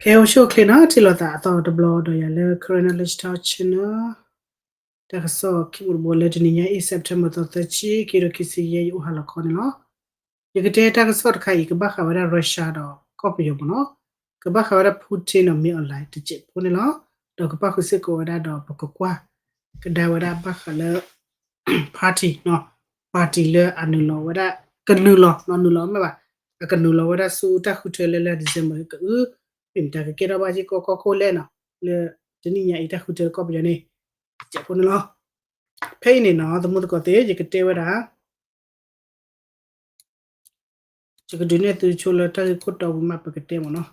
ဖဲအိၣ်ဆူၣ်အိၣ်ချ့နီၤ ထံၣ်လိာ်သးအသီတဘျီဒီးယၤလၢ Karen Knowledge Talk Channel တၢ်ကစီၣ်ခံဘိတဘိလၢတနံၤညါအံၤ September သီသၢဆံ ခံကထိခံဆံယဲၢ် ယအိၣ်ဟါလီၤခီန့ၣ်လီၤ. ယကတဲတၢ်ကစီၣ်တခါအံၤ ကဘၣ်ဃးဝဲဒၣ် Russia ဒီးကီၢ်ပယီၤမ့ၢ်နီၤ, ကဘၣ်ဃးဝဲဒၣ် Putin ဒီး မင်းအောင်လှိုင် တစဲးဖိန့ၣ်လီၤ. ဒီးကဘၣ်ဃုာ်စ့ၢ်ကီးဝဲဒၣ်ဒီးပကကွၢ် ကဒါဝဲဒၣ်ဘၣ်ဃးလၢ party နီၤ, party လၢအနုာ်လီၤဝဲဒၣ် ကနုာ်လီၤနီၤ, နုာ်လီၤမ့ၢ်ဘၣ်, အကနုာ်လီၤဝဲဒၣ်ဆူတၢ်ဃုထၢလၢလၢ December ကအု, မ့ၢ်မတၤကကဲထီၣ်ဘၣ်စ့ၢ်ကီးကီၢ်ခိၣ်လဲၣ်နီၤ, လၢတနံၣ်ညါအံၤတၢ်ဃုထၢလၢကီၢ်ပယီၤန့ၣ် တစဲးဖိန့ၣ်လီၤ. ဖဲအံၤန့ၣ်နီၤ သမူသကိးသ့ၣ် ယကတဲဝဲဒၣ် ယကဒုးနဲၣ်သုဆိလၢတၢ်ဂ့ၢ်ခိၣ်တီဝံၤမး ပကတဲမ့ၢ်နီၤ.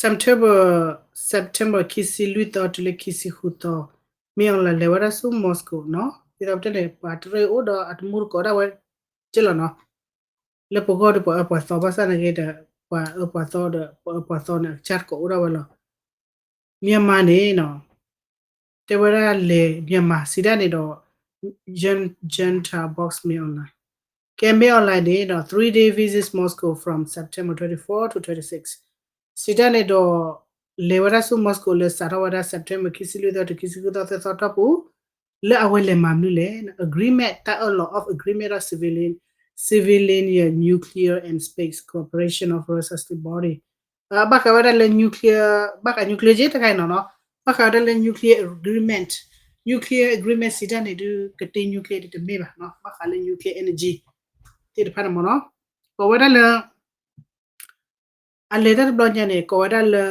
September, September ခံဆံလွံၢ်သီတုၤလၢခံဆံဃုသီ, မင်းအောင်လှိုင် လဲၤဝဲဒၣ်ဆူ Moscow နီၤ, ဒ်သိးပတဲန့ၣ် ပှၤတရၢၢ်အိၣ်ဒီးအတမူတကိးဒၣ်ဝဲကဲလီၤနီၤ, လၢပဂီၢ်ဒီးပှၤအၢပှၤသီဘၣ်ဆၣ်နာ်က့ဒီး ပှၤအၢပှၤသီဒီး ပှၤအၢပှၤသီန့ၣ် အကစၢ်တကိးအိၣ်ဒၣ်ဝဲလီၤ. Myanmar န့ၣ်နီၤ, တဲဝဲဒၣ်လဲၤ Myanmar စံးတၢ်န့ၣ်ဒီး Jan-, Janta Box Myanmar, ကဲ Myanmar န့ၣ်ဒီး three day visits Moscow from September twenty-four to twenty-six စံးတၢ်န့ၣ်ဒီး လဲၤဝဲဒၣ်ဆူ Moscow လၢစးထီၣ်ဝဲဒၣ် September ခံဆံလွံၢ်သီတုၤခံဆံဃုသီသၢသီတီၢ်ပူၤ လၢအဝဲလဲၤမၤမနုၤလဲၣ်, agreement တၢ်အၢၣ်လီၤ of agreement of civilian, civilian nuclear and space cooperation of Russia body, ဘၣ်ဃးဝဲဒၣ်လၢ nuclear, ဘၣ်ဃး nuclear က့တခါအံၤနီၤနီၤ, ဘၣ်ဃးဝဲဒၣ်လၢ nuclear agreement, nuclear agreement စံးတၢ်န့ၣ်ဒုး ကတ့ nuclear ဒ်တမ့ၢ်ဘၣ်နီၤ, ဘၣ်ဃးလၢ nuclear energy သ့ၣ်တဖၣ်န့ၣ်မ့ၢ်နီၤ, ကိးဝဲဒၣ်လၢ အလဲၤတၢ်တဘျီညါန့ၣ် ကိးဝဲဒၣ်လၢ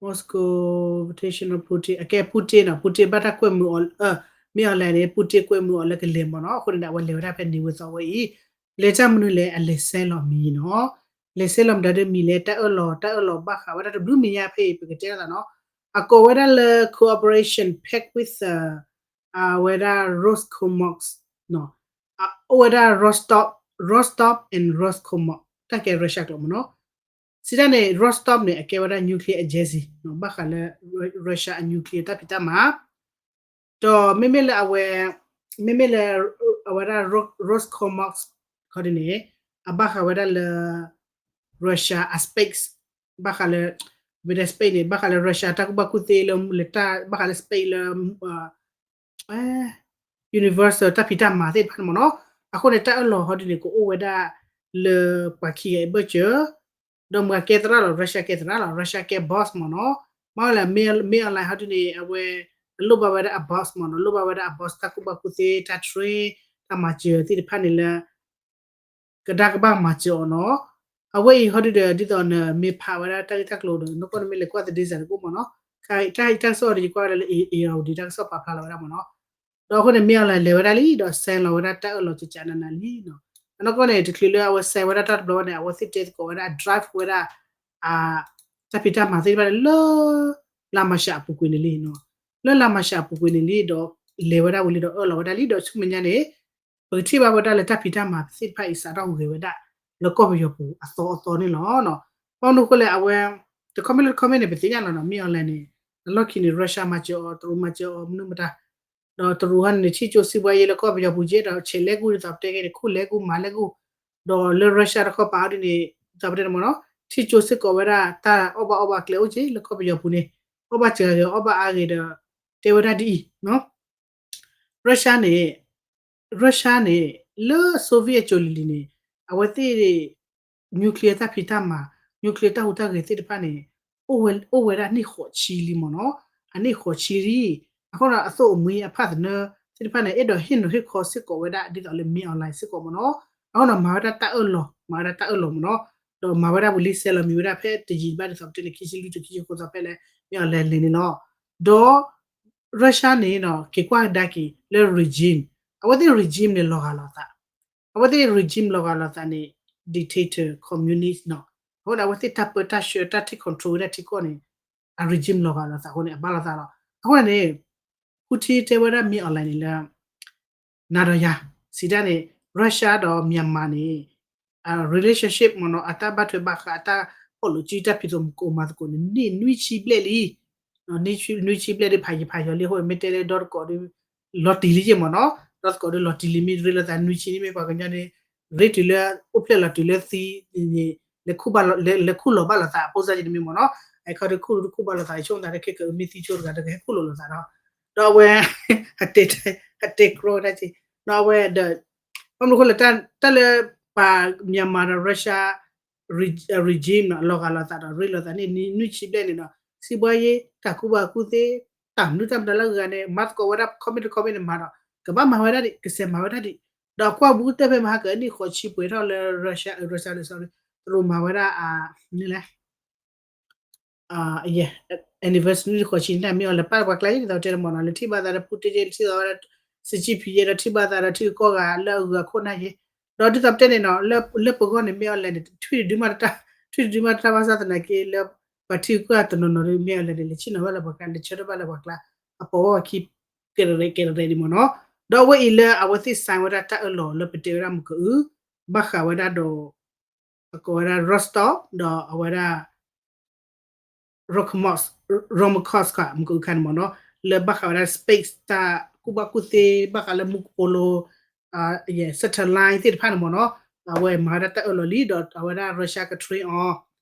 Moscow invitation of Putin, အကဲ Putin နီၤ, Putin ဘၣ်တၢ်ကွဲမုာ်အီၤ, မ့ၢ်အီၤလဲၣ်န့ၣ် Putin ကွဲမုာ်အီၤလၢကလဲၤမ့ၢ်နီၤ, အဃိန့ၣ်ဒီး အဝဲလဲၤဝဲဒၣ်ဖဲန့ၣ်ဝံၤသီဝဲအံၤ, လဲၤတၢ်မနုၤလဲၣ် အလဲၤဆဲးလီၤမံၤနီၤ, လဲၤဆဲးလီၤမတၤဒ်မံၤလဲၣ် တၢ်အၢၣ်လီၤ တၢ်အၢၣ်လီၤဘၣ်ဃးဝဲဒၣ်တဘျုးမံၤညါဖဲအံၤ ပကတဲလီၤနီၤ, အကိးဝဲဒၣ်လၢ cooperation pact with အဝဲဒၣ် Roscosmos နီၤ, အိၣ်ဝဲဒၣ် Rostov, Rostov and Roscosmos တၢ်ကဲ Russia ကျိာ်မ့ၢ်နီၤ, စံးတၢ်န့ၣ် Rostov န့ၣ် အကဲဝဲဒၣ် nuclear agency နီၤ, ဘၣ်ဃးလၢ Russia အ nuclear တၢ်ဖံးတၢ်မၤ ဒီးမ့မ့ၢ်လၢအဝဲ, မ့မ့ၢ်လၢ အဝဲဒၣ် Ros-, Roscosmos ခီဒ်န့ၣ် အဘၣ်ဃးဝဲဒၣ်လၢ Russia အ space, ဘၣ်ဃးလၢ ဝဲဒၣ် space န့ၣ် ဘၣ်ဃးလၢ Russia တၢ်ကူၣ်ဘၣ်ကူၣ်သ့လၢ လၢတၢ် ဘၣ်ဃးလၢ space လၢ universal တၢ်ဖံးတၢ်မၤသ့ၣ်တဖၣ်န့ၣ်မ့ၢ်နီၤ, အဃိန့ၣ် တၢ်အၢၣ်လီၤဟီဒ်န့ၣ် ကအိၣ်ဝဲဒၣ်လၢပှၤခံဂၤအံၤဘၢၣ်စၢၤ, ဒီးမ့ၢ်ကဲသရၣ်လီၤ Russia ကဲသရၣ်လီၤ Russia ကဲ boss မ့ၢ်နီၤ, မ့ၢ်လၢ မ့ၢ် မ့ၢ် online ဟီဒ်န့ၣ် အဝဲ အလိၣ်ဘၣ်ဝဲဒၣ်အ boss မ့ၢ်နီၤ, လိၣ်ဘၣ်ဝဲဒၣ်အ boss တၢ်ကူၣ်ဘၣ်ကူၣ်သ့ တၢ် train တၢ်မၤစၢၤသ့ၣ်တဖၣ်န့ၣ်လၢ ကဒါကဘၣ်မၤစၢၤအီၤနီၤ, အဝဲအံၤဟီဒ်ဒီး ဒ်သိးနမ့ၢ်ဖးဝဲဒၣ်တၢ်ဂ့ၢ်တၢ်ကျိၤဒီး နကီၢ်နမ့ၢ်လဲၤကွၢ်သဒ့စၢ်တကိၣ်မ့ၢ်နီၤ, တၢ် တၢ် တၢ်ကစီၣ်အံၤဒီး ယကွၢ်ဝဲဒၣ်လၢ အ့ အ့ၣ်ရဝတံၤ တၢ်ကစီၣ်ပာ်ဖျါလီၤဝဲဒၣ်မ့ၢ်နီၤ, ဒီးအဃိန့ၣ် မ့ၢ်အီၤလဲၤဝဲဒၣ်လံ ဒီး sign လီၤဝဲဒၣ်တၢ်အၢၣ်လီၤကကနနၤလံနီၤ, အနီၢ်ကီၢ်န့ၣ် တချုးလၢအဝဲ sign ဝဲဒၣ်တၢ်တဘျီဘၣ်န့ၣ် အဝဲသ့ၣ်တဲသကိးဝဲဒၣ် အ drive ဝဲဒၣ် အ တၢ်ဖံးတၢ်မၤသ့ၣ်တဖၣ်န့ၣ် လၢ လါမၤရှးအပူၤကွံာ်န့ၣ်လံနီၤ, လၢလါမၤရှးအပူၤကွံာ်န့ၣ်လံ ဒီးလဲၤဝဲဒၣ်ဝံၤလံဒီးအၢၣ်လီၤဝဲဒၣ်လံ ဒီးဆူမဲာ်ညါန့ၣ် ပကထံၣ်ဘၣ်ဝဲဒၣ်လၢတၢ်ဖံးတၢ်မၤသ့ၣ်တဖၣ်အံၤ စးထီၣ်ဂဲၤဝဲဒၣ်လၢကီၢ်ပယီၤပူၤအသီအသီန့ၣ်လီၤ. ဘၣ်မနုၤအဃိလဲၣ် အဝဲ တခီမ့ၢ်လၢတခီမ့ၢ်န့ၣ် ပသ့ၣ်ညါလီၤနီၤ မ့ၢ်အီၤလဲၣ်န့ၣ် အလီၢ်ခံန့ၣ် Russia မၤစၢၤအီၤ တရူးမၤစၢၤအီၤ မနုၤမတၤ ဒီးတရူးဟီန့ၣ် ထံၣ်ကၠိစံးဘှါယဲလၢကီၢ်ပယီၤပူၤက့ ဒီးဆဲးလဲၤကူၣ်ဒ်သိးပတဲက့ၤန့ၣ် ခိၣ်လဲၤကူၣ်မၤလဲၤကူၣ် ဒီးလၢ Russia တခီပၤဟီဒ်န့ၣ် ဒ်သိးပတဲန့ၣ်မ့ၢ်နီၤ ထံၣ်ကၠိစ့ၢ်ကီးဝဲဒၣ်တၢ်အီၣ်ဘၣ်အီဘၣ်အကျဲအိၣ်က့ လၢကီၢ်ပယီၤပူၤန့ၣ် အီၣ်ဘၣ်စှၤဂ့ၤ အီၣ်ဘၣ်အါဂ့ၤဒီး တဲဝဲဒၣ်ဒ်အံၤ Russia န့ၣ် Russia န့ၣ် လၢ Soviet ကၠိလံၤလံၤန့ၣ် အဝဲသ့ၣ် nuclear တၢ်ဖံးတၢ်မၤ nuclear တၢ်ဟူးတၢ်ဂဲၤသ့ၣ်တဖၣ်န့ၣ် အိၣ်ဝဲဒၣ်နံၣ်ဃိးဆံလံမ့ၢ်နီၤ အနံၣ်ဃိးဆံလံ အဃိဒီး အသိးအမှံၤအဖၣ်သနၢသ့ၣ်တဖၣ်န့ၣ် အဲၣ်ဒိးဟ့ၣ်နီၤဟ့ၣ်ခီစ့ၢ်ကီးဝဲဒၣ် ဒ်သိးလၢ မင်းအောင်လှိုင် စ့ၢ်ကီးမ့ၢ်နီၤ အဃိဒီး မၤဝဲဒၣ်တၢ်အၢၣ်လီၤ မၤဝဲဒၣ်တၢ်အၢၣ်လီၤမ့ၢ်နီၤ ဒီးမၤဝဲဒၣ်ဝံၤလံ ဆဲးလီၤမံၤဝဲဒၣ်ဖဲတယံာ်ဘၣ်ဒ်သိးပတဲန့ၣ် ခံဆံလွံၢ်တုၤခံဆံဃိးသီဖဲလၢ မင်းအောင်လှိုင် လဲၤန့ၣ်လီၤ ဒီး Russia န့ၣ်နီၤ က့ၤကွၢ်ကဒါက့ၤလၢ regime အဝဲသ့ၣ် regime န့ၣ် လီၤဂာ်လိာ်သး အဝဲသ့ၣ် regime လီၤဂာ်လိာ်သးန့ၣ် dictator communist နီၤ. အဃိန့ၣ် အဝဲသ့ၣ်တၢ်ပၢတၢ်ဆှၢတၢ်ထံၣ် control ဝဲဒၣ်ထံကီၢ်န့ၣ် အ regime လီၤဂာ်လိာ်သးအဃိန့ၣ် အဘၣ်လိာ်သးလီၤ. အဃိန့ၣ်န့ၣ် Putin တဲဝဲဒၣ် မင်းအောင်လှိုင် န့ၣ်လၢ နၤဒီးယၤ စံးတၢ်န့ၣ် Russia ဒီး Myanmar န့ၣ် relationship မ့ၢ်နီၤ အတၢ်ဘၣ်ထွဲဘၣ်ဃး အတၢ်ဖီၣ်လိာ်စု တၢ်ဖံးသကိးမၤသကိးန့ၣ် နံၣ်နွံဆံဘျဲၣ်လံ. နွံဆံဘျဲၣ်ဒ်ဖးယံၤဖးယီၤလံအဃိ မ့ၢ်တဲလၢဒီသကိးဒီး လီၤတံၢ်လံယ့ၢ်မ့ၢ်နီၤ. ဒီသကိးဒီးလီၤတံၢ်လံ မ့ၢ်ရ့လိာ်သးနွံဆံန့ၣ် မ့ၢ်ပှၤကညီန့ၣ် ရ့တုၤလၢ အိၣ်ဖျဲၣ်လီၤတုၤလၢသံန့ၣ် လဲၤခူၣ်လီၤဘၣ်လိာ်သးအဖိစၢ်က့န့ၣ်မ့ၢ်မ့ၢ်နီၤ. အခီဒီးခူၣ်တခူၣ်ဘၣ်လိာ်သး ဆိကမိၣ်သးတခဲကမ့ၢ်သံဆိတဂၤဒီးကဟဲခူၣ်လိာ်လိာ်သးဒီး ဒီးအဝဲ အတဲကြီတၢ်က့ ဒီးအဝဲဒီး ဘၣ်မနုၤအဃိလဲၣ် တၢ်လၢပှၤ Myanmar ဒီး Russia regime နီၤ လီၤဂာ်လိာ်သးဒီးရ့လိာ်သးန့ၣ် နွံဆံဘျဲၣ်န့ၣ်ဒီး စံးဘှါယ့ တၢ်ကူၣ်ဘၣ်ကူၣ်သ့ တၢ်မနုၤတၢ်မတၤလၢအဂၤန့ၣ် မၤသကိးဝဲဒၣ် ခီမ့ၢ်တခီမ့ၢ်န့ၣ်မၤဒီး ကဘၣ်မၤဝဲဒၣ်ဒံး ကစဲးမၤဝဲဒၣ်ဒံး ဒီးကွၢ်ဘူးကတၢၢ်ဖဲမဟါကအနံၣ်ဃိးဆံပှဲၤထီၣ်လၢ Russia အ Russia လၢ sorry တရူးမၤဝဲဒၣ် န့ၣ်လဲၣ် anniversary နံၣ်ဃိးဆံန့ၣ် မ့ၢ်အီၤလဲၤပာ်ပှၤကျါ ဒ်သိးတဲတမ့ၢ်နီၤ လဲၤထံၣ်ဘၣ်သးဒီး Putin ထံၣ်သးဝဲဒၣ် Xi Jinping ယဲဒီးထံၣ်ဘၣ်သးဒီးထံဂုၤကီၢ်ဂၤလၢအဂုၤအခိၣ်နၢ်ယဲ ဒီးဒ်သိးပတဲန့ၣ်နီၤ လၢပဂီၢ်န့ၣ် မ့ၢ်အီၤလဲၤန့ၣ် ထွံၣ်တဒုမးတၢ် ထွံၣ်တဒုမးတၢ်ဘၣ်ဆၣ်သနာ်က့လၢ ပှၤထံဂုၤကီၢ်ဂၤတနီၤနီၤဒီး မ့ၢ်အီၤလဲၤန့ၣ် လဲၤဆ့ၣ်နီၤဘၣ်လၢပှၤကျါ လဲၤဆၢထၢၣ်ဘၣ်လၢပှၤကျါ အပိာ်ဝဲခံ ကဲတရဲၣ်ကဲတရဲၣ်န့ၣ်မ့ၢ်နီၤ ဒီးအဝဲအံၤလၢအဝဲသ့ၣ် sign ဝဲဒၣ်တၢ်အၢၣ်လီၤလၢပတဲဝဲဒၣ်မုၢ်ကအု ဘၣ်ဃးဝဲဒၣ်ဒီး အကိးဝဲဒၣ် Rostov ဒီးအဝဲဒၣ် Roscosmos မုၢ်ကအုခါန့ၣ်မ့ၢ်နီၤ လၢဘၣ်ဃးဝဲဒၣ် space တၢ်ကူၣ်ဘၣ်ကူၣ်သ့ ဘၣ်ဃးလၢမူကပိာ်လိၤ satellite သ့ၣ်တဖၣ်န့ၣ်မ့ၢ်နီၤ အဝဲမၤဝဲဒၣ်တၢ်အၢၣ်လီၤလံ ဒီးအဝဲဒၣ် Russia က train အီၤ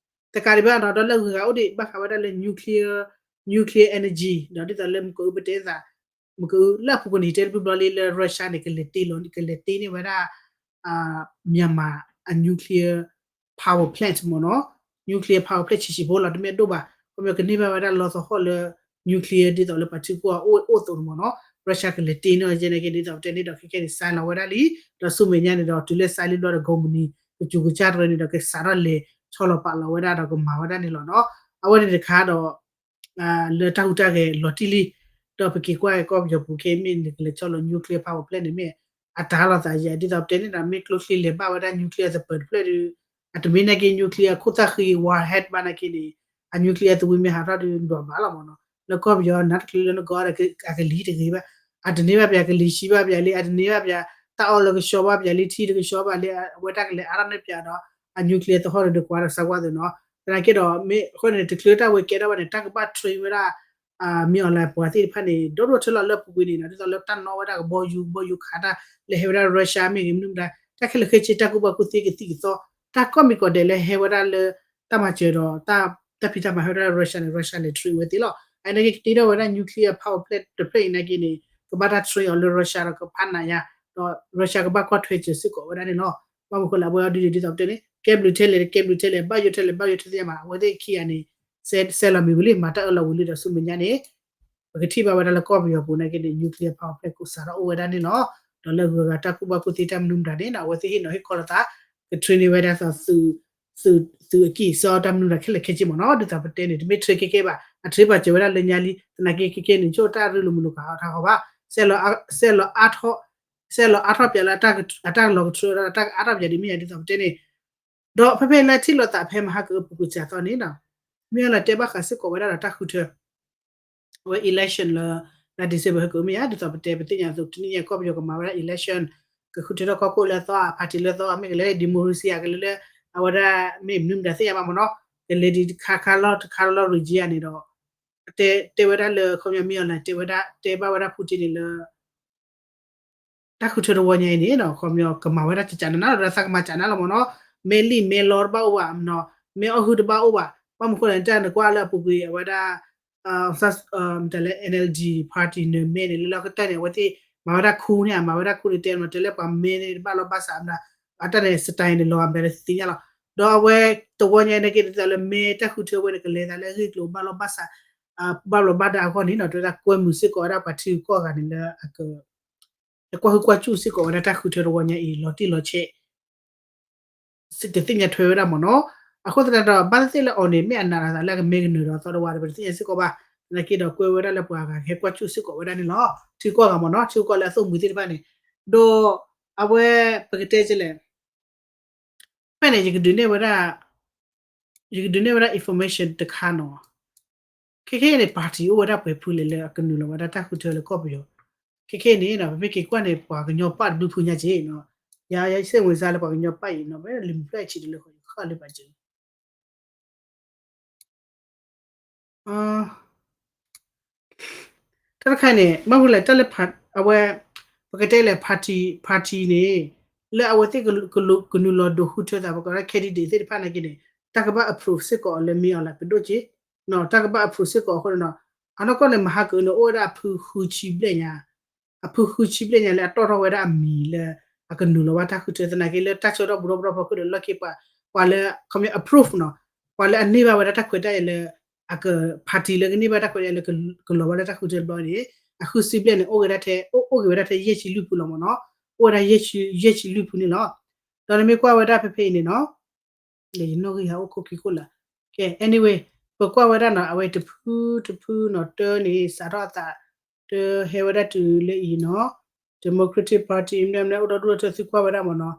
တကးဒံးဘၣ်နီၤ ဒီးလၢအဂုၤအဂၤအိၣ်ဒံး ဘၣ်ဃးဝဲဒၣ်လၢ nuclear nuclear energy ဒီးဒ်သိးလၢမုၢ်ကအုပတဲသး မုၢ်ကအုလၢအပူၤကွံာ်န့ၣ် တဲတဘျီဘျီလံလၢ Russia န့ၣ် ကလဲၤတ့လီၤ ကလဲၤတ့န့ၢ်ဝဲဒၣ် Myanmar အ nuclear power plant မ့ၢ်နီၤ nuclear power plant ဆံးဆံးဖိလီၤ တမ့ၢ်အဒိၣ်ဘၣ် ခီပညီကန့ၢ်ဘၣ်ဝဲဒၣ်လီသဟီၣ်လၢ nuclear ဒ်သိးလၢပှၤထံဂုၤကီၢ်ဂၤအိၣ်အိၣ်အသိးန့ၣ်မ့ၢ်နီၤ Russia ကလဲၤတ့န့ၢ်အီၤယဲန့ၣ်က့ ဒ်သိးပတဲန့ၣ်ဒီးခဲခဲန့ၣ် sign လီၤဝဲဒၣ်လံ ဒီးဆူမဲာ်ညါန့ၣ်ဒီး တုၤလၢ sign လံဘျီဒီး ကိးမုၢ်နံၤ ကစူၤကစၢ်တရၢန့ၣ်ဒီး ကစးထီၣ်လဲၤဆီလီၤပာ်လီၤဝဲဒၣ်ဒီးကမၤဝဲဒၣ်န့ၣ်လီၤနီၤ အဝဲန့ၣ်တခါဒီး လၢတၢ်ဟူးတၢ်ဂဲၤလီၤတံၢ်လံ ဒီးပက့ၤကွၢ်ကီၢ်ပယီၤပူၤခဲအံၤမ့ၢ်န့ၣ် ကလဲၤဆီလီၤ nuclear power plant န့ၣ်မ့ၢ် အတၢ်လိာ်သးယဲ ဒ်သိးပတဲန့ၣ်ဒီး မ့ၢ်ကျိချံလဲၤဘၣ်ဝဲဒၣ် nuclear သပၢၤတဖျၢၣ်ဒီး အတမ့ၢ်နာ်က့ nuclear အခိၣ်သၣ်ဃံ warhead ဘၣ်နာ်က့န့ၣ် အ nuclear သဝံမ့ၢ်ဟးထီၣ်ဒီးဒွးဘၣ်လီၤမ့ၢ်နီၤ လၢကီၢ်ပယီၤနးတချုးလၢနဂီၢ်ဒီး အကလံၤတဂ့ၤဘၣ် အတန့ၢ်ဘၣ်ပှၤကလံၤဆံးဘၣ်ပှၤလံ အတန့ၢ်ဘၣ်ပှၤ တၢ်အီၣ်လၢကဆှီဘၣ်ပှၤလံ ထံတကဆှီဘၣ်လံ အဝဲတၢ်ကလဲၤအါထီၣ်န့ၢ်ပှၤဒီး အ nuclear သဟီၣ်ဒီးကွၢ်ဒီးစးကွၢ်သ့ၣ်နီၤ သနာ်က့ဒီး မ့ၢ်အဃိန့ၣ် တချုးတၢ်ဝဲကဲထီၣ်ဘၣ်န့ၣ် တၢ်ကဘၣ် train ဝဲဒၣ် မ့ၢ်အီၤလဲၤပှၤသ့ၣ်တဖၣ်န့ၣ် ဒီဒိၣ်ထၢလီၤလၢအပူၤကွံာ်န့ၣ်နီၤ ဒ်သိးလၢတၢ်နီၣ်ဝဲဒၣ်ကဘီယူၤ ကဘီယူၤခးတၢ် လဲၤဟဲဝဲဒၣ် Russia မ့ၢ်ဂ့ၤ မနုၤမတၤ တၢ်ခဲလၢာ်ခဲဆ့ တၢ်ကူၣ်ဘၣ်ကူၣ်သ့ကသံၣ်ကသီ တၢ်ကိးမံၤကိးဒဲးလၢဟဲဝဲဒၣ်လၢ တၢ်မၤစၢၤဒီး တၢ်ဖံးတၢ်မၤဟဲဝဲဒၣ် Russia န့ၣ် Russia လဲၤ train ဝဲသ့ၣ်လီၤ အန့ၣ်က့ ကတ့ထီၣ်ဝဲဒၣ် nuclear power plant တဖျၢၣ်အံၤနာ်က့န့ၣ် ကဘၣ်တၢ် train အီၤလၢ Russia ဒီးကဖးနးယါ ဒီး Russia ကဘၣ်ကွၢ်ထွဲစၢၤစ့ၢ်ကီးဝဲဒၣ်န့ၣ်လီၤ ဘၣ်မနုၤဃိလၢအဝဲအီၤဒ်န့ၣ် ဒ်သိးပတဲန့ၣ် ကဲဘျုးထဲလဲၣ် ကဲဘျုးထဲလဲၣ် ဘၣ်ယိၣ်ထဲလဲၣ် ဘၣ်ယိၣ်ထဲသ့ၣ်ညါမး အဝဲသ့ၣ်ခံဂၤန့ၣ် စဲးလီၤမံၤဝံၤလံ မၤတၢ်အၢၣ်လီၤဝံၤလံဒီးဆူမဲာ်ညါန့ၣ် ပကထံၣ်ဘၣ်ဝဲဒၣ်လၢကီၢ်ပယီၤပူၤနာ်က့န့ၣ် nuclear power plant ကိးစးထီၣ်အိၣ်ဝဲဒၣ်န့ၣ်လီၤ. ဒီးလၢအဂုၤအဂၤတၢ်ကူၣ်ဘၣ်ကူၣ်သ့တၢ်မနုၤမတၤန့ၣ်နီၤ အဝဲသ့ၣ်ဟ့ၣ်နီၤဟ့ၣ်ခီလိာ်သး က train န့ၢ်ဝဲဒၣ်သိး သုးအကံၢ်အစီတၢ်မနုၤမတၤခဲလၢာ်ခဲဆ့မ့ၢ်နီၤ ဒ်သိးပတဲန့ၣ် တမ့ၢ် train ခဲကဲဘၣ် အ train ပာ်စၢၤဝဲဒၣ်လၢညါလံ သနာ်က့ခဲကဲန့ၣ် ဆိတၢ်ရ့လိာ်မုာ်လိာ်ကးထီၣ်ဘၣ် စဲးလီၤအါထီၣ် စဲးလီၤအါထီၣ်ပၠးလၢအတၢ်လီၤကထၢဒီး အတၢ်ကအါထီၣ်ပၠးဒ်မ့ၢ်ယါဒ်သိးပတဲန့ၣ် ဒီးဖဲဖဲလၢထံၣ်လိာ်သးဖဲမဟါကအပူၤကွံာ်စှၤသီန့ၣ်နီၤ မ့ၢ်အီၤလၢတဲဘၣ်ဃးစ့ၢ်ကီးဝဲဒၣ်ဒီးတၢ်ဃုထၢ အဝဲ election လၢ လါ December ဟဲကမ့ၢ်ယါ ဒ်သိးပတဲပသ့ၣ်ညါအသိး တနံၣ်ညါကီၢ်ပယီၤကမၤဝဲဒၣ် election ကဃုထၢထီၣ်ကီၢ်ခိၣ်လၢအသီ party လၢအသီ မ့ၢ်ကလဲၤ democracy အကလဲၤလၢ အဝဲဒၣ်မ့ၢ်မနုၤမတၤသ့ၣ်ညါဘၣ်မ့ၢ်နီၤ ကလဲၤဒ်တခါခါလီၤတခါလီၤ regime န့ၣ်ဒီး တဲတဲဝဲဒၣ်လၢ ခီပညီမ့ၢ်အီၤလၢတဲဝဲဒၣ် တဲဘၣ်ဝဲဒၣ် Putin န့ၣ်လၢ တၢ်ဃုထၢတဝီညါအံၤန့ၣ်နီၤ ခီပညီကမၤဝဲဒၣ်ကကနးနးလီၤ ဒီးသးကမၤကနးလီၤမ့ၢ်နီၤ မဲလံာ်မဲလီတဘၣ်အိၣ်ဘၣ်နီၤ မဲအီၣ်ဟုၣ်တဘၣ်အိၣ်ဘၣ် ဘၣ်မနုၤဃိလဲၣ် တၢ်နကွၢ်လၢအပူၤကွံာ် အဝဲဒၣ် မတၤလဲၣ် NLD party နၢၤမဲန့ၣ် လၢလီၢ်ကတၢၢ်န့ၣ် အဝဲသ့ၣ်မၤဝဲဒၣ် coup န့ၣ် မၤဝဲဒၣ် coup န့ၣ် တဲမ့ၢ်တဲလၢပှၤမဲန့ၣ်တဘၣ်လီၤဘၣ်ဆၣ်မတၤ အတၢ်န့ၣ် style န့ၣ် လီၤဂာ်မတၤလၢသ့ၣ်ညါလီၤ ဒီးအဝဲတဝီညါအံၤန့ၣ်က့ၤဒ်သိးလၢမဲတၢ်ဃုထၢဝဲန့ၣ် ကလဲၤသးလၢအဂ့ၢ်ကျိၤဘၣ်လီၤဘၣ်ဆၣ် ဘၣ်ဘျီးဘၣ်ဒါအဂီၢ်န့ၣ်နီၤ တဲဝဲဒၣ်ကွဲမုာ်စ့ၢ်ကီးဝဲဒၣ်ပှၤထံဂုၤကီၢ်ဂၤန့ၣ်လၢ ကွၢ်ဟုၣ်ကွၢ်စူၣ်စ့ၢ်ကီးဝဲဒၣ်တၢ်ဃုထၢတဝီညါအံၤ လီၤတံၢ်လီၤဆဲး တသ့ၣ်ညါထွဲဝဲဒၣ်မ့ၢ်နီၤ အဃိသတးဒီး ဘၣ်သ့ၣ်သ့ၣ်လၢအီၤန့ၣ် မ့ၢ်အနာ်လီၤသးလၢအကမ့ၢ်ကနၢၤဒီးသီတဝီဒီး ပတသ့ၣ်ညါစ့ၢ်ကီးဘၣ် သနာ်က့ဒီးကွဲဝဲဒၣ်လၢပှၤဂၤကဟဲကွၢ်စူၣ်စ့ၢ်ကီးဝဲဒၣ်န့ၣ်လီၤ ထံဂုၤကီၢ်ဂၤမ့ၢ်နီၤ ထံဂုၤကီၢ်လၢအသိၣ်မှံၤသ့ၣ်တဖၣ်န့ၣ် ဒီးအဝဲပကတဲကလဲၣ် ဖဲန့ၣ် ယကဒုးနဲၣ်ဝဲဒၣ် ယကဒုးနဲၣ်ဝဲဒၣ် information တခါနီၤ. ခဲခဲအံၤန့ၣ် party အိၣ်ဝဲဒၣ်ပှဲၤဖုလဲၣ်လၢအကနုာ်လီၤဝဲဒၣ်တၢ်ဃုထၢလၢကီၢ်ပယီၤ. ခဲခဲအံၤန့ၣ်နီၤ ပမ့ၢ်က့ၤကွၢ်န့ၣ် ပှၤကညီပၣ်တဘျုးဖုညါက့ၤနီၤ. ယ ယစ့ၢ်ဝင်စါလၢပှၤကညီပၣ်အံၤနီၤ ဝဲလံာ်မုာ်ဖျၢၣ်အဆံးတလၢဃီ ယဃၣ်လၢပာ်စၢၤ တၢ်တခါန့ၣ် ဘၣ်မနုၤလဲၣ် တၢ်လၢ အဝဲ ပကတဲလဲၣ် party, party န့ၣ် လၢအဝဲသ့ၣ်က ကနုာ်လီၤဒိးဃုထၢသး ပကတဲ candidate သ့ၣ်တဖၣ်နာ်က့န့ၣ် တၢ်ကဘၣ် approve စ့ၢ်ကီးအီၤလၢ မ့ၢ်အီၤလၢပဒိၣ်က့ၤ တၢ်ကဘၣ် approve စ့ၢ်ကီးအဃိန့ၣ်နီၤ. အနီၢ်ကီၢ်န့ၣ် မဟါကၢန့ၣ် အိၣ်ဝဲဒၣ်အဖုဃုဆံဘျဲၣ်ညါ အဖုဃုဆံဘျဲၣ်ညါလၢအတီၣ်ထီၣ်ဝဲဒၣ်အမံၤလၢ အကနုာ်လီၤဘၣ်တၢ်ဃုထၢသနာ်က့ လၢတၢ်ဆၢကတီၢ်ဘူးဒီးဘူးဒီးဖီခိၣ်ဒီး လီၢ်ခံပှၤ ပှၤလၢ ခီပညီ approve နီၤ ပှၤလၢအန့ၢ်ဘၣ်ဝဲဒၣ်တၢ်ခွဲးတၢ်ယာ်လၢ အက party လၢကန့ၢ်ဘၣ်တၢ်ခွဲးတၢ်ယာ်လၢ ကလီၤဘၣ်လၢတၢ်ဃုထၢတဘျီန့ၣ် အဃုဆံဘျဲၣ်န့ၣ် အိၣ်ဂ့ၤဒၣ်ထဲ အိၣ်ဂ့ၤဝဲဒၣ်ထဲယဲၢ်ဆံလွံၢ်ဖုလီၤမ့ၢ်နီၤ. အိၣ်ဝဲဒၣ်ယဲၢ်ဆံလွံၢ်ဖုန့ၣ်လီၤ. ဒီးနမ့ၢ်ကွၢ်ဝဲဒၣ်ဖဲဖဲအံၤန့ၣ်နီၤ ယနီၣ်ဂံၢ်ဟးအိၣ်ခိၣ်ခံခိၣ်လၢ ကဲ anyway ပကွၢ်ဝဲဒၣ်နီၤ အဝဲတဖုတဖုနီၤ တၢန့ၣ် စးထီၣ်အသး တဟဲဝဲဒၣ်တုၤလၢအံၤနီၤ Democratic Party မနုၤမနုၤ အိၣ်ဒီဒူၣ်ဒီထၢ သုကွၢ်ဝဲဒၣ်မ့ၢ်နီၤ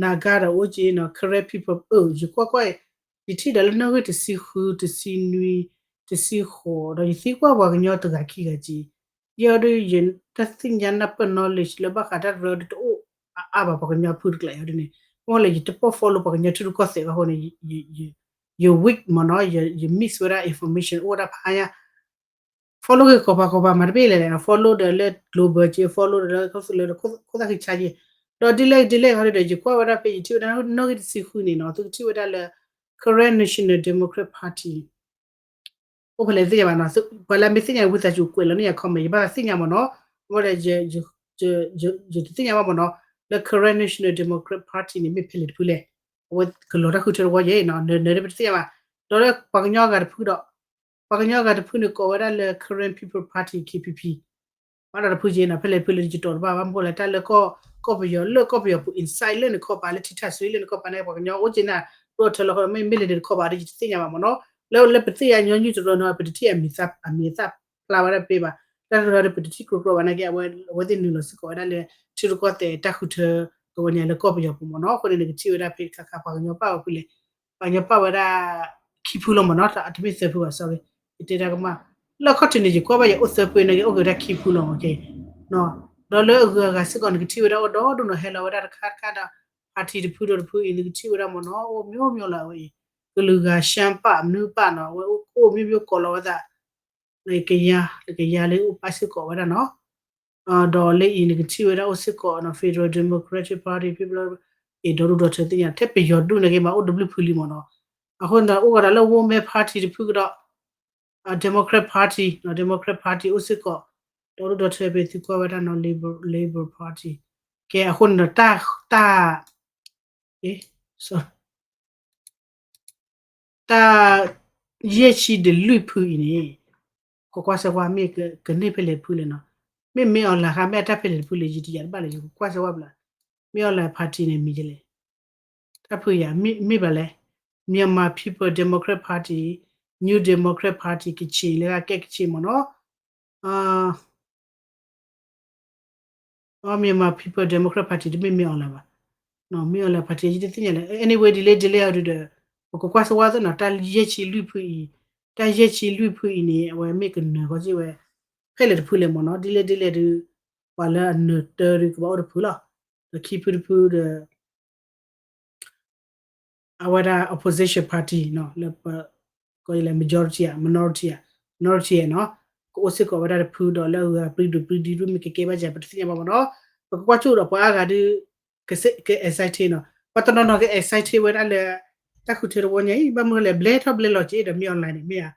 Naga ဒီးအိၣ်က့ၤနီၤ Karen People အၢ ယကွၢ်ကွၢ် ယထံၣ်ဒီးလၢနီၣ်ဂံၢ်တဆံဃု တဆံနွံ တဆံဃိး ဒီးယသံကွၢ်ပှၤကညီတဂၤခံဂၤက့ၤ ယဲဒ်ယတၢ်သ့ၣ်ညါနၢ်ပၢၢ် knowledge လၢဘၣ်ဃးတၢ်ရၢဒ်တအိၣ်အါအါဘၣ် ပှၤကညီဖုတကျါအံၤဒ်န့ၣ် မ့ၢ်လၢယတပိာ် follow ပှၤကညီထံရူၢ်ကီၢ်သဲးဘၣ်အဃိန့ၣ် ယ weak မ့ၢ်နီၤ ယ miss ဝဲဒၣ် information အိၣ်ဝဲဒၣ်ဖးညါ follow က့ၤကိးပၤကိးပၤမၤတဘၣ်လဲၣ်လဲၣ် follow ဒီးလၢ global က့ၤ follow ဒီးလၢ ခိၣ်သၣ်ဃံဆါက့ၤ ဒီးဒ်လဲၣ်ဒ်လဲၣ်ခီဒီး ယကွၢ်ဝဲဒၣ်ဖဲယထံၣ်ဝဲဒၣ်နီၣ်ဂံၢ်တဆံဃုန့ၣ်နီၤ သုကထံၣ်ဝဲဒၣ်လၢ Karen National Democrat Party အိၣ်ဖဲလဲၣ်တသ့ၣ်ညါဘၣ်နီၤ ပှၤလၢမ့ၢ်သ့ၣ်ညါဝံသးစူၤကွဲးလီၤန့ၢ်ယၤ comment ယဘၣ်သ့ၣ်ညါမ့ၢ်နီၤ အဃိဒီး ယတသ့ၣ်ညါဘၣ်မ့ၢ်နီၤ လၢ Karen National Democrat Party န့ၣ် မ့ၢ်ဖဲလဲၣ်တဖုလဲၣ် အဝဲကလီၤတၢ်ဃုထၢတဝီယဲၢ်နီၤ နၢၤနၢၤဒ်ပတသ့ၣ်ညါဘၣ် ဒီးလၢပှၤကညီအဂၤတဖုဒီး ပှၤကညီအဂၤတဖုန့ၣ်ကိးဝဲဒၣ်လၢ Karen People Party K P P ဘၣ်ဒီးတဖုက့ၤနီၤ ဖဲလဲၣ်တဖုလဲၣ်ယတတီၤတဘၣ်ဘၣ် မ့ၢ်ဃိလဲၣ် တၢ်လၢကီၢ်ပယီၤလၢကီၢ်ပယီၤပူၤ inside လၢနခီပၤလၢထံထၣ်စွံလၢနခီပၤန့ၣ် ပှၤကညီအိၣ်က့ၤနၤ ဒိၣ်ထၢလီၤဃီ မ့မ့ၢ်လဲၣ်န့ၣ်တခီပၤဒီးယတသ့ၣ်ညါဘၣ်မ့ၢ်နီၤ လၢလၢပသ့ၣ်ညါညီနုၢ်တရီနီၤ ပတထံၣ်အမံၤအသၣ်ဖျါဝဲဒၣ်ဖဲဘၣ် တၢ်တရီဒီးပတထံၣ်ကျိၤကျိၤဘၣ်နာ်က့ အဝဲသ့ၣ်နုာ်လီၤစ့ၢ်ကီးဝဲဒၣ်လၢ ထံရူၢ်ကီၢ်သဲးတၢ်ဃုထၢ ကဝဲန့ၣ်လၢကီၢ်ပယီၤပူၤမ့ၢ်နီၤ အဃိန့ၣ် နကထံၣ်ဝဲဒၣ်ဖဲခါခါပှၤကညီပၣ်ဝဲဖုလဲၣ် ပှၤကညီပၣ်ဝဲဒၣ် ခံဖုလီၤမ့ၢ်နီၤ တမ့ၢ်သၢဖုဘၣ် sorry ယတဲတၢ်ကမၣ် လၢအခီၣ်ထံးန့ၣ် ယကွၢ်ဘၣ်ယအိၣ်သၢဖုနာ်က့ အိၣ်က့ၤဝဲဒၣ်ခံဖုလီၤ ဒီးလၢအဂုၤအဂၤစ့ၢ်ကီး နကထံၣ်ဝဲဒၣ်အိၣ်ဒီဒူၣ်နီၤ ဟဲလီၤဝဲဒၣ်တခါတခါဒီး party တဖုဒီးတဖုအံၤ နကထံၣ်ဝဲဒၣ်မ့ၢ်နီၤ အိၣ်မျိုးမျိုးလီၤ အဝဲအံၤ ကလုာ်ဂၤ ရှမ်းပၣ် မနုၤပၣ်နီၤ အဝဲအိၣ်မျိုးမျိုးကိးလီၤဝဲသး လၢကယၤ လၢကယၤလၢအိၣ်ပၣ်စ့ၢ်ကီးဝဲဒၣ်နီၤ ဒီးလၢအံၤနကထံၣ်ဝဲဒၣ်အိၣ်စ့ၢ်ကီးနီၤ Federal Democratic Party People အံၤ ဒီဒူၣ်ဒီထၢသ့ၣ်ညါ ထဲပယီၤဒူၣ်နာ်က့မး အိၣ်တဘျုးဖုလံမ့ၢ်နီၤ အဃိန့ၣ် အိၣ်ဝဲဒၣ်လၢ Women Party တဖုကဒီး Democrat Party နီၤ Democrat Party အိၣ်စ့ၢ်ကီး ဒီဒူၣ်ဒီထၢဖဲသုကွၢ်ဝဲဒၣ်နီၤ Labor, Labor Party ကဲအဃိန့ၣ်ဒီး တၢ် တၢ် တၢ် ယဲၢ်ဆံဒီးလွံၢ်ဖုအံၤန့ၣ် ကကွၢ်စၢၤကွၢ်မ့ၢ်ကန့ၢ်ဖဲလဲၣ်တဖုလဲၣ်နီၤ မ့ၢ်မ့ၢ်အီၤလၢၤဃါ မ့ၢ်အတၢ်ဖဲလဲၣ်တဖုလဲၣ် ယတယာ်တဘၣ်လဲၣ် ယကကွၢ်စၢၤကွၢ်ဘျီ မ့ၢ်အီၤလၢၤ party န့ၣ်မံၤဒ်လဲၣ် တၢ်ဖုယၤ မ့ၢ်ဘၣ်လဲၣ် Myanmar People Democrat Party, New Democrat Party ကချ့ၣ် လၢအကဲကချ့ၣ်မ့ၢ်နီၤ Myanmar People Democrat Party တမ့ၢ်မ့ၢ်အီၤလၢၤဘၣ် မ့ၢ်အီၤလၢၤ party ယတသ့ၣ်ညါလဲၣ် anyway ဒ်လဲၣ်ဒ်လဲၣ်အီၤဒီး ပကကွၢ်စၢၤကွၢ်သ့ၣ်နီၤ တၢ်ယဲၢ်ဆံလွံၢ်ဖုအံၤ တၢ်ယဲၢ်ဆံလွံၢ်ဖုအံၤန့ၣ် အဝဲမ့ၢ်ကနၢၤဃီစ့ၢ်ဝဲ ဖဲလဲၣ်တဖုလဲၣ်မ့ၢ်နီၤ ဒ်လဲၣ်ဒ်လဲၣ်ဒီး ပှၤလၢအနၢၤတၢ်ဒီးကဘၣ်အိၣ်တဖုလီၤ ဒီးခံဖုတဖုဒီး အဝဲဒၣ် opposition party နီၤ လၢပ ကီးလဲၣ် majority ဧါ minority ဧါ minority နီၤ ကအိၣ်စ့ၢ်ကီးဝဲဒၣ်တဖုဒီးလၢအဂၤ ပြံဒိၣ်ပြံဒံ မ့ၢ်ကကဲဘၣ်စၢၤ ပတသ့ၣ်ညါဘၣ်မ့ၢ်နီၤ ပကကွၢ်ကၠိဒီးပှၤအါဂၤဒီး က excited နီၤ ပှၤတနီၤနီၤက excited ဝဲဒၣ်လၢ တၢ်ဃုထၢတဝီညါအံၤ ဘၣ်မနုၤလဲၣ် ဘျဲထီၣ်ဘျဲလီၤက့ၤဒီးမ့ၢ်အီၤလၢၤန့ၣ် မ့ၢ်ဧါ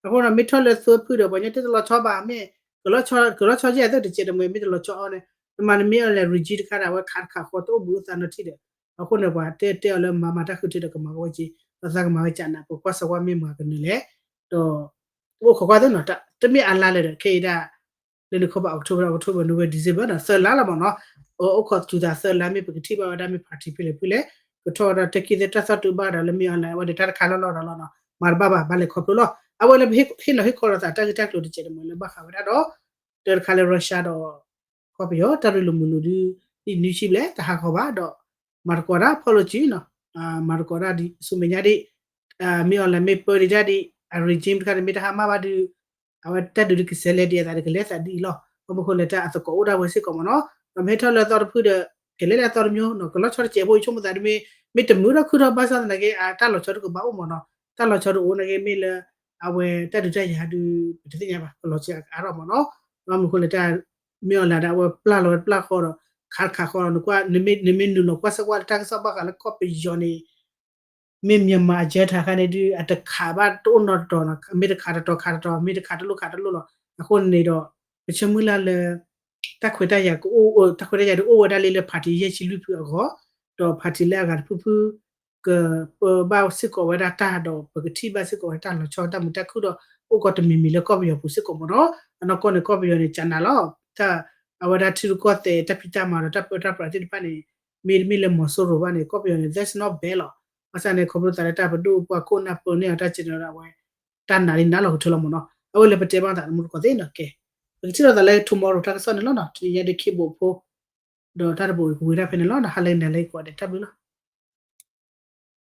အဃိဒီး မ့ၢ်ထီၣ်လၢသၢဖုဒီး ပှၤညီတလီၤဆီဘၣ် မ့ၢ် ကလီၤဆီကဲးသိးတကဲးတမှဲၤ မ့ၢ်တလီၤဆီအီၤန့ၣ် နမၤနမ့ၢ်အီၤလဲၣ် regime တခါဒီး အဝဲခးတခးဃီတအိၣ်ဘှံးအိၣ်သါနီတထံၣ်ဒီး အဃိန့ၣ် ပှၤတဲတဲအီၤလၢမၤမၤတၢ်ဃုထၢဒီးကမၤကဝဲက့ၤ ဒီးသးကမၤဝဲကနး ပကွၢ်စၢၤကွၢ်မ့ၢ်မၤကနၢၤလဲၣ် ဒီး အိၣ်ခိးကွၢ်သ့ၣ်နီၤ တမ့ၢ်အါလါလၢၤဒီး ခဲအံၤဒၣ် လၢနခီပၤ October October November December နီၤ သၢလါလီၤမ့ၢ်နီၤ အိၣ်ခိးစူၤသးသၢလါ မ့ၢ်ပကထံၣ်ဘၣ်ဝဲဒၣ်မ့ၢ် party ဖဲလဲၣ်ဖုလဲၣ် ကထီၣ်ဝဲဒၣ်တၢ်ခံသ့တၢ်သီၣ်တုၤဘၣ်ဒီးလၢမ့ၢ်အီၤလဲၣ် အဝဲန့ၣ်တၢ်တခါလီၢ်လီၢ်ဒီးလီၤနီၤ မၤတဘၣ်ဘၣ် ဘၣ်လဲၤခီဖျိလီၤ အဝဲလၢပဟ့ၣ်နီၤဟ့ၣ်ခီလီၤသးတၢ်ဂ့ၢ်တၢ်ကျိၤတကဲးတမှဲၤလၢဘၣ်ဃးဝဲဒၣ်ဒီး တၢ်တခါလၢ Russia ဒီး ကီၢ်ပယီၤ တၢ်ရ့လိာ်မုာ်လိာ်ဒုး နံၣ်နွံဆံဘျဲၣ် တဟးဂီၤဘၣ်ဒီး မၤသကိးတၢ်ဖီၣ်လိာ်စုနီၤ မၤသကိးတၢ်ဒ်ဆူမဲာ်ညါဒ် မ့ၢ်အီၤလဲၤမ့ၢ်ပၢဒံးတၢ်ဒ် အ regime တခါန့ၣ် မ့ၢ်တဟါမၢ်ဘၣ်ဒီး အဝဲတၢ်ဒုးဒုးကစဲးလဲၤဒံးအသးဒီးကလဲၤသးဒ်အံၤလီၤ. ဘၣ်မနုၤဃိလဲၣ်တၢ်အသကိးအိၣ်ဒၣ်ဝဲစ့ၢ်ကီးမ့ၢ်နီၤ. ဒီးမ့ၢ်ဟဲထီၣ်လၢအသီတဖုဒီး ကလဲၤလၢအသီတမျိုးနီၤ ကလီၤဆီတစဲးဖိအံၤဆိကမိၣ်သးဒ်မ့ၢ် မ့ၢ်တမုာ်ထီၣ်ခုၣ်ထီၣ်ဘၣ်ဆၣ်သနာ်က့ အတၢ်လီၤဆီတကဘၣ်အိၣ်မ့ၢ်နီၤ. တၢ်လီၤဆီတအိၣ်နာ်က့မ့ၢ်လၢ အဝဲတၢ်ဒုးတၢ်ယၤဒုး ပတသ့ၣ်ညါဘၣ် ကလီၤဆီအါထီၣ်မ့ၢ်နီၤ. ဘၣ်မနုၤဃိလဲၣ်တၢ် မ့ၢ်အီၤလဲၤဒီးအဝဲပျၢ်လီၤဝဲတပျၢ်ဃီဒီး ခးတခးဃီဒီး နကွၢ် နမ့ၢ်နုာ်လီၤကွၢ်စၢၤကွၢ်လၢတၢ်ကစီၣ်ဘၣ်ဃးလၢကီၢ်ပယီၤန့ၣ် မ့ၢ် Myanmar Agenda ခါန့ၣ်ဒုး အတခးဘၣ်တအိၣ်နီတတီၤနီၤ မ့ၢ်တခးတတီၤခးတတီၤ မ့ၢ်တခးတလိၣ်ခးတလိၣ်လီၤ. အဃိန့ၣ်ဒီး ပဆၢမုၢ်လၢ်လၢ တၢ်ခွဲးတၢ်ယာ်ကအိၣ် တၢ်ခွဲးတၢ်ယာ်ဒုးအိၣ်ဝဲဒၣ်လၢလၢ party ယဲၢ်ဆံလွံၢ်ဖုအဂီၢ် ဒီး party လၢအဂၤတဖုဖု ကပၢဘၣ်စ့ၢ်ကီးဝဲဒၣ်တၢ်ဒီး ပကထံၣ်ဘၣ်စ့ၢ်ကီးဝဲတၢ်လီၤဆီတၢ်မုာ်တၢ်ခုၣ်ဒီး အိၣ်ကီးတမံၤမံၤလၢကီၢ်ပယီၤပူၤစ့ၢ်ကီးမ့ၢ်နီၤ. အနီၢ်ကီၢ်န့ၣ် ကီၢ်ပယီၤန့ၣ် ကနးလီၤ တၢ် အဝဲဒၣ်ထံရူၢ်ကီၢ်သဲးတၢ်ဖံးတၢ်မၤဒီးတၢ်ပၢတၢ်ပြးသ့ၣ်တဖၣ်န့ၣ် မ့တမ့ၢ်လၢမီၤစိရိၤဘၣ်န့ၣ် ကီၢ်ပယီၤန့ၣ် that's not bad လီၤ. ဘၣ်ဆၣ်န့ၣ် ခီဖျိသးလၢတၢ်ပဒိၣ်ပှၤခိၣ်နၢ်ပၢန့ၢ်အီၤတၢ်စဲးဒီးအဝဲ တၢ်နာ်လံနာ်လီၤကထၢလီၤမ့ၢ်နီၤ. အဝဲလၢပတဲဘၣ်သးသမူတကိးသ့ၣ်နီၤ ကဲ ပကထံၣ်လိာ်သးလၢ tomorrow တၢ်ကစီၣ်န့ၣ်လီၤနီၤ. တနံၤညါဒုးခ့ဘိးဖိ ဒီးတၢ်တဘိးကဝံၤဒၣ်ဖဲန့ၣ်လီၤနီၤ. ဟါလၢနၤလၢကိးဂၤဒဲး တၢ်ဘျုးလီၤ.